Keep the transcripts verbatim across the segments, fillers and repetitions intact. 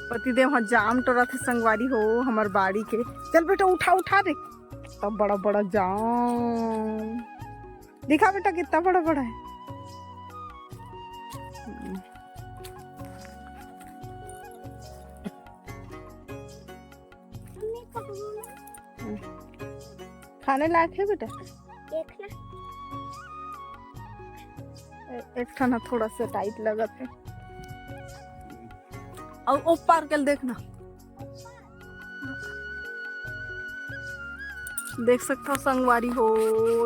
पतिदेव ह जाम टोरत हे संगवारी हो, हमर बाड़ी के। चल बेटा, उठा, उठा दे। कितना बड़ा बड़ा जाम, दिखा बेटा, कितना बड़ा बड़ा है। खाने लायक है बेटा? देख ना। ए-, एक ठन ह थोड़ा सा टाइट लगत है। और ओ पार के देखना, देख सकता संगवारी हो,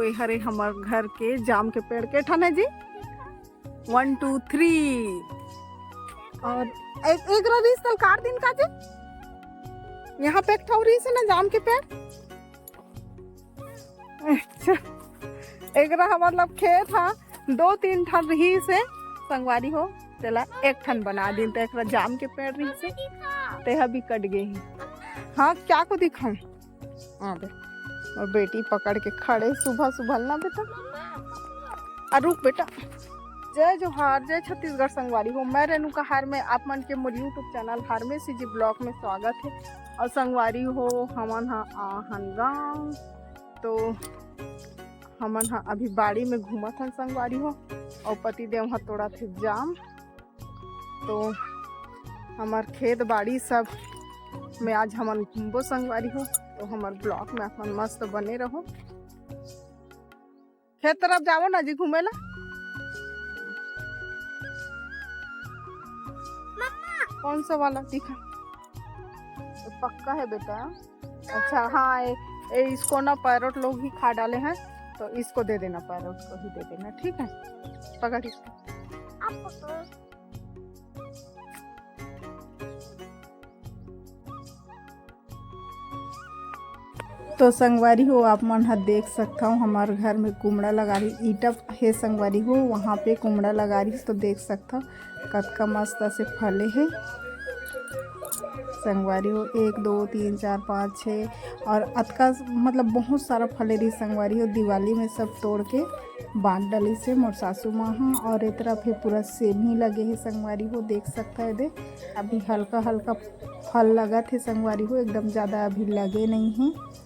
ए हरे हमर घर के जाम के पेड़। के ठन है जी? वन, टू, थ्री। और एक, एक रईस तल काट दिन का जी, यहाँ पे एक ठो रईस है ना जाम के पेड़। अच्छा, एकरा ह मतलब खेत ह दो तीन ठन रहिस हे संगवारी हो, तेला एक ठन बना दिन, त एकरा जाम के पेड़ रहिस हे, तेहा भी कट गे हे। हाँ, क्या को दिखाऊं? हाँ बे, और बेटी पकड़ के खड़े सुबह सुबह ना बेटा। आ रुक बेटा। जय जोहार, जय छत्तीसगढ़ संगवारी हो। मैं रेणुका हारमे, आप मन के मोर YouTube चैनल हारमे सीजी ब्लॉग में स्वागत है। और संगवारी हो, हमन ह आहन गाँव, तो हमन ह अभी बाड़ी में घूमत हन संगवारी हो, और पति देव ह तोड़त हे जाम। तो हमर खेत बाड़ी सब में आज हमन घूमबो संगवारी हो, तो हमर ब्लॉग में आप मन मस्त बने रहो। खेत तरफ जाओ ना जी घूमे ला। कौन सा वाला दिखा? तो पक्का है बेटा। अच्छा, हाँ, ए, ए, इसको ना पैरोट लोग ही खा डाले हैं, तो इसको दे देना, पैरोट को ही दे देना, ठीक है? पकड़ इसको। तो संगवारी हो, आप मन ह देख सकथव, हमार घर में कुमड़ा लगा रही, ईटा हे संगवारी हो, वहाँ पे कुमड़ा लगा रही, तो देख सकथव कतका मस्त से फले हे संगवारी हो। एक, दो, तीन, चार, पाँच, छः और अतका, मतलब बहुत सारा फले रही संगवारी हो। दिवाली में सब तोड़ के बांट डली से मोर सासू माँ ह। और ए तरफ हे पूरा सेमी लगे हे संगवारी हो, देख सकथव एदे अभी हल्का हल्का फल लगत हे संगवारी हो, एकदम ज्यादा अभी लगे नहीं हे।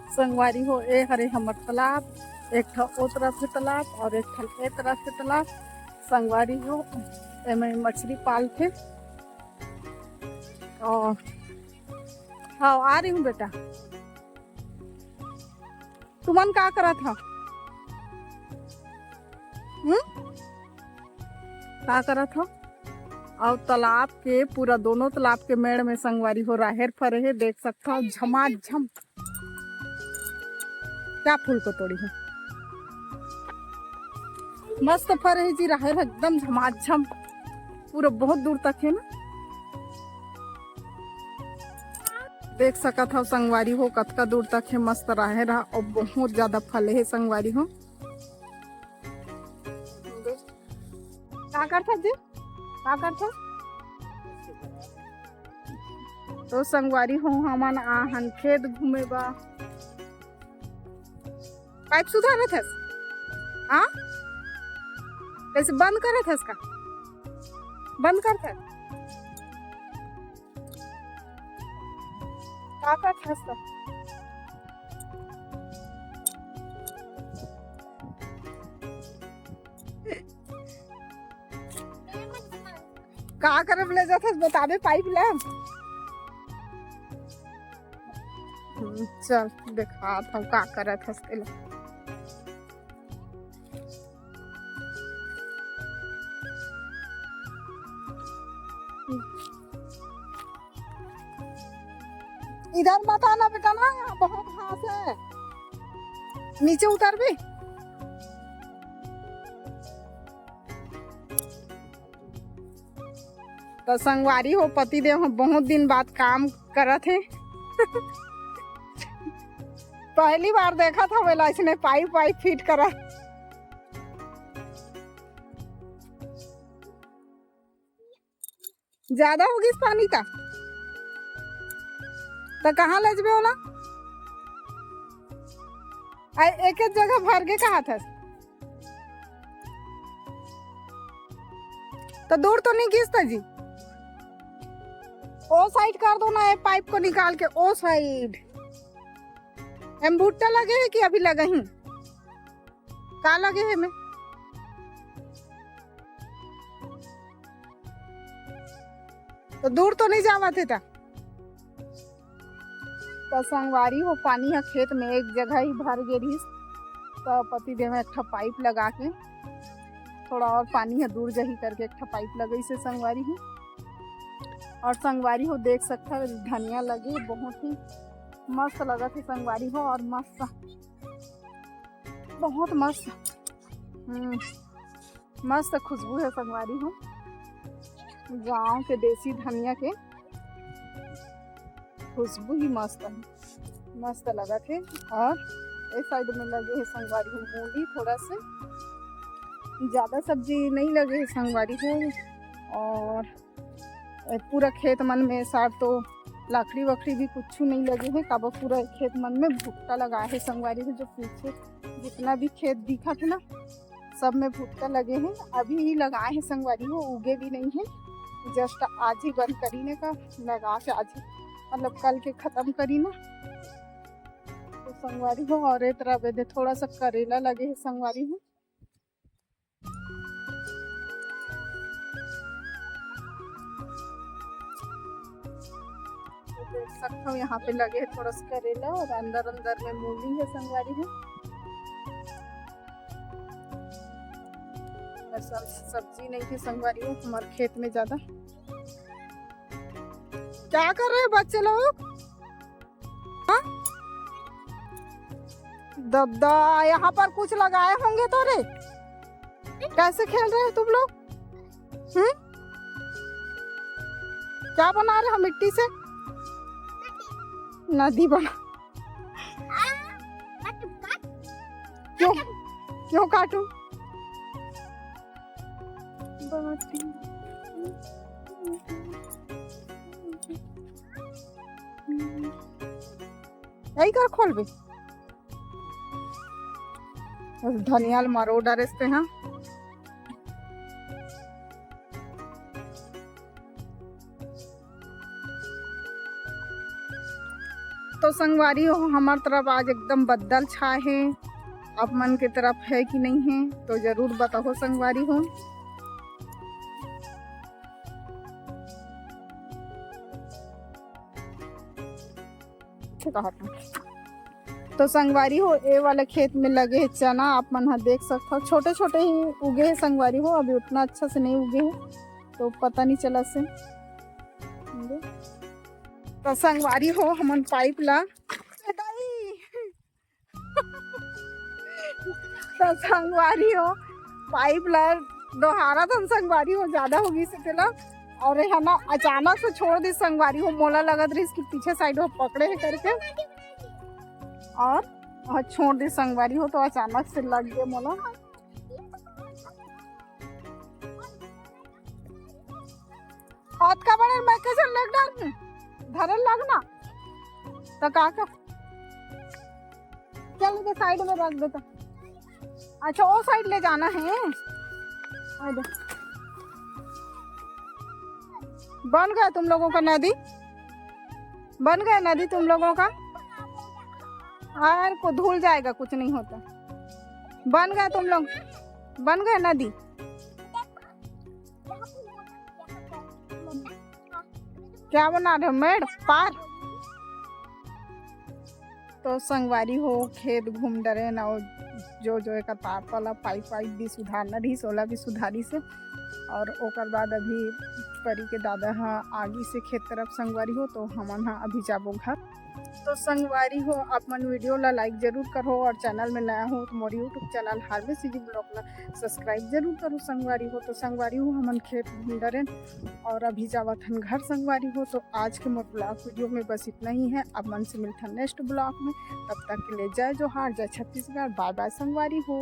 संगवारी हो, ए हरे हमर तालाब, एक ठो ओ तरफ के तालाब और एक ठो ए तरफ के तालाब। संगवारी हो, एमे मछली पालथे। और हाँ, आ रही हूँ बेटा। तुमन का करत हो? हम्म? का करत हो? और तालाब के, पूरा दोनों तालाब के मेड़ में संगवारी हो राहेर फरे हे, देख सकत हो, झमाझम। क्या फूल को तोड़ी है? मस्त फरे हे जी राहेर, एकदम झमाझम, पूरा बहुत दूर तक है ना। देख सकत हव संगवारी हो, कतका दूर तक हे मस्त राहेर ह, अउ बहुत ज्यादा फले हे संगवारी हो। का करथस जी? का करथस? तो संगवारी हो, हमन आहन खेत घूमे बा। पाइप सुधारत हस? हाँ? कैसे बंद करत हस का? बंद करत हस? का करत हस का? का करे ले जात हस, बताबे पाइप ला। हम्म, चल, देखात हव का करत हस तेला। इधर मत आना बेटा ना, यहाँ बहुत घास है, नीचे उतर भी। तो संगवारी हो, पति देव ह बहुत दिन बाद काम करत हे। पहली बार देखत हव एला अइसने पाइप वाइप फिट करत। ज्यादा हो गिस पानी का, त कहाँ ले जबे ओला? आ, एक एक जगह भर गे कहा था, तो दूर तो नहीं गिस था जी। ओ साइड कर दो ना, ये पाइप को निकाल के ओ साइड। एम भुट्टा लगे है कि अभी लगे ही? का लगे है में? तो दूर तो नहीं जावत है ता? तो संगवारी हो, पानी ह खेत में एक जगह ही भर गे रहिस, तो पति देव एक ठा पाइप लगा के थोड़ा और पानी ह दूर जही करके एक ठा पाइप लगइस हे संगवारी हो। और संगवारी हो, देख सकत हव, धनिया लगे, बहुत ही मस्त लगत हे संगवारी हो। और मस्त, बहुत मस्त, हम्म, मस्त खुशबू है संगवारी हो। गांव के देसी धनिया के खुशबू ही मस्त है, मस्त लगत है। और इस साइड में लगे है संगवारी हो मूली, थोड़ा से ज्यादा सब्जी नहीं लगे है संगवारी हो। और पूरा खेत मन में सार तो लाकड़ी वाकड़ी भी कुछ नहीं लगे है, काबर पूरा खेत मन में भुट्टा लगा है संगवारी हो। जो पीछे जितना भी खेत दिखत है ना, सब में भुट्टा लगे हैं। अभी ही लगाए हैं संगवारी हो, उगे भी नहीं है, जस्ट आज ही बंद करी ने का लगा के, आज ही मतलब कल के खत्म करी ना। तो संगवारी हो, और ए तरफ एदे थोड़ा सा करेला लगे है संगवारी हो। तो देख सकते हो, यहाँ पे लगे है थोड़ा सा करेला और अंदर अंदर में मूली है संगवारी हो। ऐसा सब्जी नहीं थी संगवारी हो हमारे खेत में ज्यादा। क्या कर रहे हैं बच्चे लोग? हाँ? दद्दा, यहाँ पर कुछ लगाए होंगे तो रे। कैसे खेल रहे हो तुम लोग? हम्म? क्या बना रहे हो मिट्टी से? नदी बना। क्यों, क्यों काटूं? यही कर खोलबे। धनिया ल मरो डरेस ते, हाँ। तो संगवारी हो, हमार तरफ आज एकदम बदल छाए है। आप मन के तरफ है कि नहीं है, तो जरूर बताओ संगवारी हो। तो संगवारी हो, ए वाला खेत में लगे है चना, आप मन ह देख सकत हो, छोटे छोटे ही उगे है संगवारी हो, अभी उतना अच्छा से नहीं उगे है, तो पता नहीं चला से। तो संगवारी हो, हमन पाइप ला, तो संगवारी हो, पाइप ला डोहारत हन संगवारी हो, ज्यादा हो गिस तेला। और ये है ना, अचानक से छोड़ दिस संगवारी हो, मोला लगत रहिस कि पीछे साइड हो पकड़े है करके, और, और छोड़ दिस संगवारी हो, तो अचानक से लग गए मोला। अतका बड़े मैं कैसे लेग डाल में धरल लगना, तो का का चल के साइड में रख देता। अच्छा, वो साइड ले जाना है। आ जा। बन गया तुम लोगों का नदी, बन गया नदी तुम लोगों का। यार, को धुल जाएगा, कुछ नहीं होता। बन गया तुम लोग, बन गया नदी। क्या बना रहे हो, मेड़ पार? तो संगवारी हो, खेत घूम डरेन, और जो जो एक तार पाला पाइप वाइप भी सुधारना रहिस, ओला भी सुधारिस हे। और ओकर बाद अभी परी के दादा ह आगिस हे खेत तरफ संगवारी हो, तो हमन ह अभी जाबो घर। तो संगवारी हो, आप मन वीडियो ला लाइक जरूर करहो, और चैनल में नया हो तो मोर YouTube channel harvest CG blog ला सब्सक्राइब जरूर करो संगवारी हो। तो संगवारी हो, हमन खेत घूम डरेन और अभी जावत हन घर संगवारी हो। तो आज के मोर ब्लॉग वीडियो में बस इतना ही है। आप मन से मिलथन नेक्स्ट ब्लॉग में, तब तक के लिए जय जोहार, जय छत्तीसगढ़, बाय बाय संगवारी हो।